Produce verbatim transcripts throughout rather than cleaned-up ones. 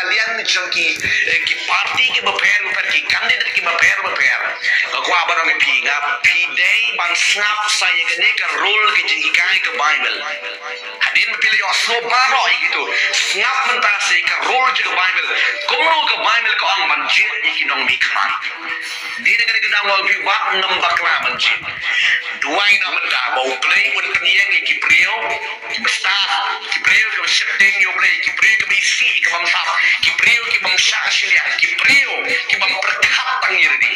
liang jong ki, eh, ki party kiba pher bapher, ki candidate kiba pher bapher. Nga kwah ban ong ïa phi, nga phi dei ban sngap sa ïa kane ka rule ka jinghikai ka Baibl. Hadien ba phi la ïohsngew baroh ïa kito, sngap mynta sa ïa ka rule jong ka Baibl. Kumno ka Baibl ka ong ban jied ïa ki nongmihkhmat. Dei na kane ka daw nga ong ïa phi, wat nym bakla ban jied. Duwai na mynta ba U Blei un pynïeng ïa ki briew kiba stad, ki briew kiba sheptieng ïa U Blei, ki briew kiba isih, kiba msap, ki briew kiba mshah shiliang, ki briew kiba pyrkhat tang ïa lade.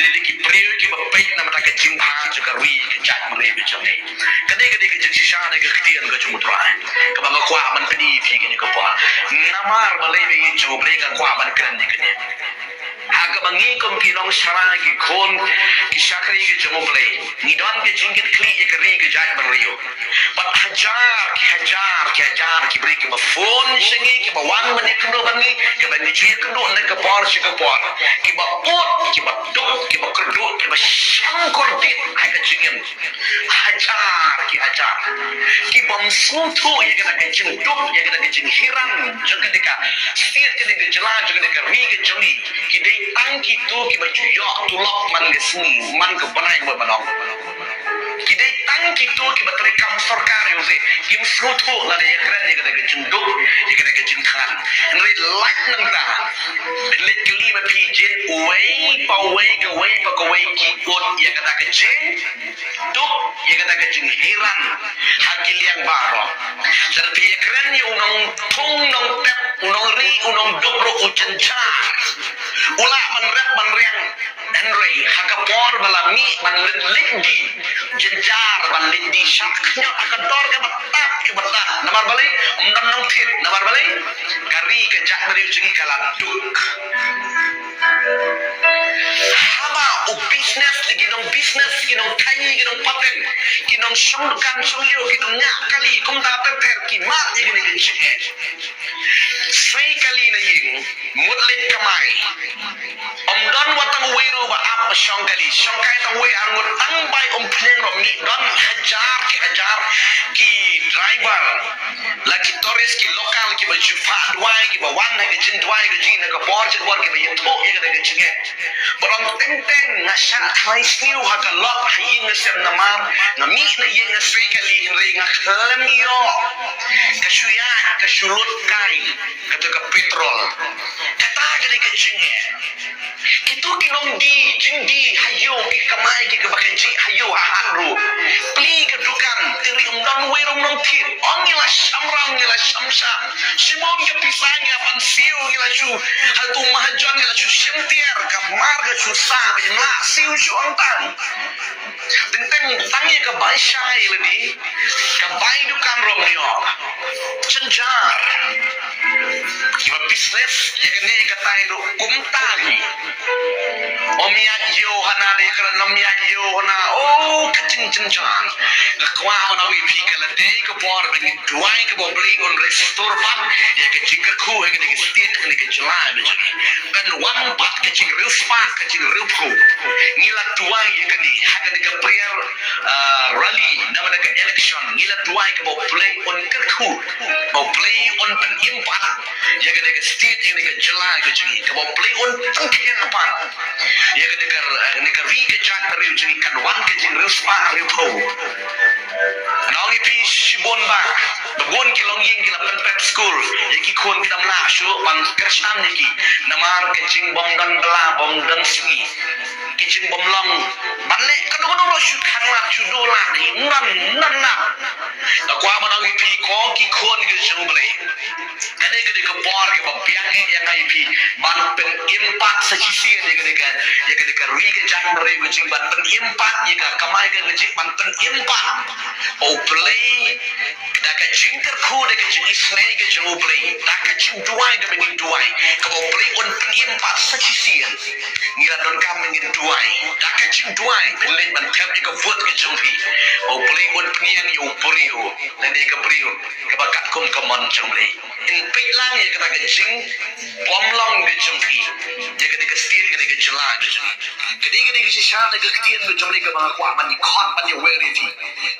Lada ki briew kiba peit na bynta ka jingbha jong ka ri ka jaitbynriew ka jong ngi. Kane ka dei ka jingshisha ne ka ktien ka jong U Trai kaba nga kwah ban pyni ïa phi kane ka por. Namar balei ba ïeit jong U Blei nga kwah ban kren ïa kane. Ha kaba ngi kum ki nongshakri, ki khun ki shakri ki jong U Blei, ngi don ki jingkitkhlieh ïa ka ri ka jaitbynriew. Bad hajar ki hajar ki hajar ki briew kiba phone sha ngi, kiba wan ban ïakynduh bad ngi, kiba ngi ju ïakynduh na ka por sha ka por, kiba ud, kiba duk, kiba kyrduh, kiba shongkor bit ha ka jingim. Hajar ki hajar ki bym sngewthuh ïa kata ka jingduk, ïa kata ka jinghiran jong kane ka state, kane ka jylla, jong kane ka ri ka jong ngi. Ki dei tang kito kiba ju ïoh tulop man ka sngi, man ka bnai, man ka bnai. Ki dei tang kito kiba trei kam sorkar, ïoh se kim sngewthuh lada ïakren ïa kata ka jingduk, ïa kata ka jingthngan. Hynrei lait nangta, leit kylli ma phi jied uwei pa uwei, kawei pa kawei, ki ud ïa kata ka jing duk, ïa kata ka jinghiran ha ki liang baroh. Lada phi ïakren ïa u nongthung nongtep, u nongri, u nongduk ruh, u jynjar u lah ban rep ban riang. Hynrei ha ka por ba la mih ban leit, leit die, jynjar ban leit die shah khñiot ha ka dor kaba tad kaba tad. Namar balei? Ym don nongthied. Namar balei? Ka ri ka jaitbynriew jong ngi ka la duk. Haba u business, ki nong business, ki nong khaii, ki nong pateng, ki nong shong dukan shong ïew, ki nong ñiah kali, kumta ter ter ki mad ïa kane ka jingeh. Soi kali na ïing, mut leit kamai. Ym don wat tang uwei ruh ba ap ba shong kali, shong kai tang uwei ar ngut, tang bai umphniang ruh mih. Don hajar ki hajar ki driver, la ki tourist, ki local, kiba ju phah duwai, kiba wan ha ka jingduwai ka jong ngi na ka por sha ka por, kiba ïathuh ïa kata ka jingeh. Ba ong teng teng nga shah tharai sniew ha ka lot ha ïing ha sem namar nga mih na ïing nga soi kali, hynrei nga khlem ïoh. Ka shu ïaid, ka shu lut kai kato ka petrol. Kata ka dei ka jingeh. Kito ki nongdie, jingdie ha ïew, ki kamai ki kaba kynjih ha ïew ha hat ruh. Plie ka dukan, te ri ym don uwei ruh nongthied. Ong ngi la sham ram, ngi la sham shah. Shimon ka pisa ngi la pan siew, ngi la shu, ha tu mahajon ngi la shu shim tiar, ka mar ka shu sah, ba ym lah siew shu ong tang. Teng teng tang ïa ka bai shai lade, ka bai dukan ruh ym ïoh. Jynjar. Kiba business ïa kane katai ruh kumta hi. Ym ïaid ïew hana de kren, ym ïaid ïew hana. Oh, ka jingjynjar. Nga kwah ban ong ïa phi, ka la dei ka por ba ngin duwai kaba U Blei un restore pat ïa ka jingkyrkhu ha kane ka state, ha kane ka jylla ba jong ngi. Kan wan pat ka jingriewspah, ka jingriewphew. Ngi la duwai ïa kane ha kane ka prayer, ah, rally namar ka election. Ngi la duwai kaba U Blei un kyrkhu, ba U Blei un pynim pat ïa kane ka state, ïa kane ka jylla ka jong ngi, kaba U Blei un pynkhiah pat ïa kane ka, kane ka ri ka jaitbynriew jong ngi, kan wan ka jingriewspah riewphew. Nga ong ïa phi, shibun bah, ba bun ki longïing ki la pynpep skul ïa ki khun, kim lah shuh ban kyrshan ïa ki namar ka jingbym don bylla, bym don sngi. Ki jingbymlong ban leh kano kano ruh, shu khanglad, shu duh lad hi, ym don, ym don lad. Nga kwah ban ong ïa phi, ko ki khun ki jong U Blei, kane ka dei ka por kaba biang eh ïa nga ïa phi ban pynim pat sa shisien ïa kane ka, ïa kane ka ri ka jaitbynriew ka jong ngi, ban pynim pat ïa ka kamai ka kajih, ban pynim pat. Ba U Blei, da ka jingkyrkhu, da ka jingisynei ka jong U Blei, da ka jingduwai kaba ngin duwai, kaba U Blei un pynim pat sa shisien. Ngi la donkam ba ngin duwai, da ka jingduwai, phin leit ban thep ïa ka vote ka jong phi, ba U Blei un pynïeng ïa u briew lane ka briew kaba katkum ka mon jong U Blei. Peit lang ïa kata ka jingbymlong ka jong phi ïa kane ka state, kane ka jylla ka jong ngi. Kane, kane ka shisha na ka ktien ka jong ngi kaba nga kwah ban ïa khot ban ïa wer ïa phi.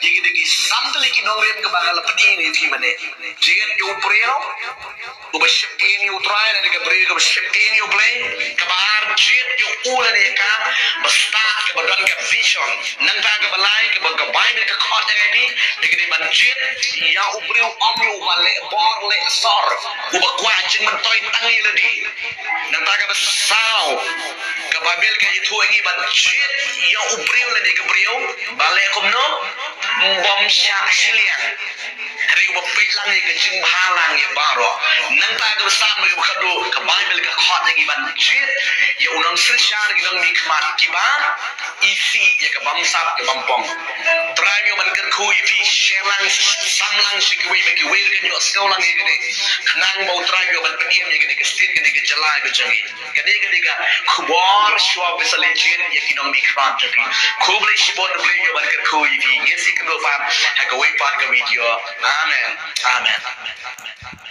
Ïa kine ki san tylli ki nongrim kaba nga la pyni ïa phi mynne. Jied ïa u briew uba sheptieng ïa U Trai, lane ka briew kaba sheptieng ïa U Blei. Kaba ar, jied ïa u lane ïa ka ba stad, kaba don ka vision. Nangta kaba lai, kaba ka Baibl ka khot ïa ngi, dei ka dei ban jied ïa u briew, ym ïa uba leh bor leh sor, uba kwah jingmyntoi tang ïa lade. Nangta kaba saw, ka Baibl ka ïathuh ïa ngi ban jied ïa u briew lane ka briew ba leh kumno, bym shah shiliang. Hynrei uba peit lang ïa ka jingbhalang ïa baroh. Nangta kaba san bad kaba khatduh, ka Baibl ka khot ïa ngi ban jied ïa u nongsynshar, ki nongmihkhmat kiba isih ïa ka bamsap ka bampong. Trai ïoh ban kyrkhu ïa phi, share lang, sam lang sha kiwei ba kiwei kin ïohsngew lang ïa kane. Khnang ba U Trai ïoh ban pynim ïa kane ka state, kane ka jylla ka jong ngi. Kane ka dei ka khubor shuwa ba sa leit jied ïa ki nongmihkhmat jong phi. Khublei shibun, Blei ïoh ban kyrkhu ïa phi. Ngin sa ïakynduh pat ha kawei pat ka video. Amen. Amen.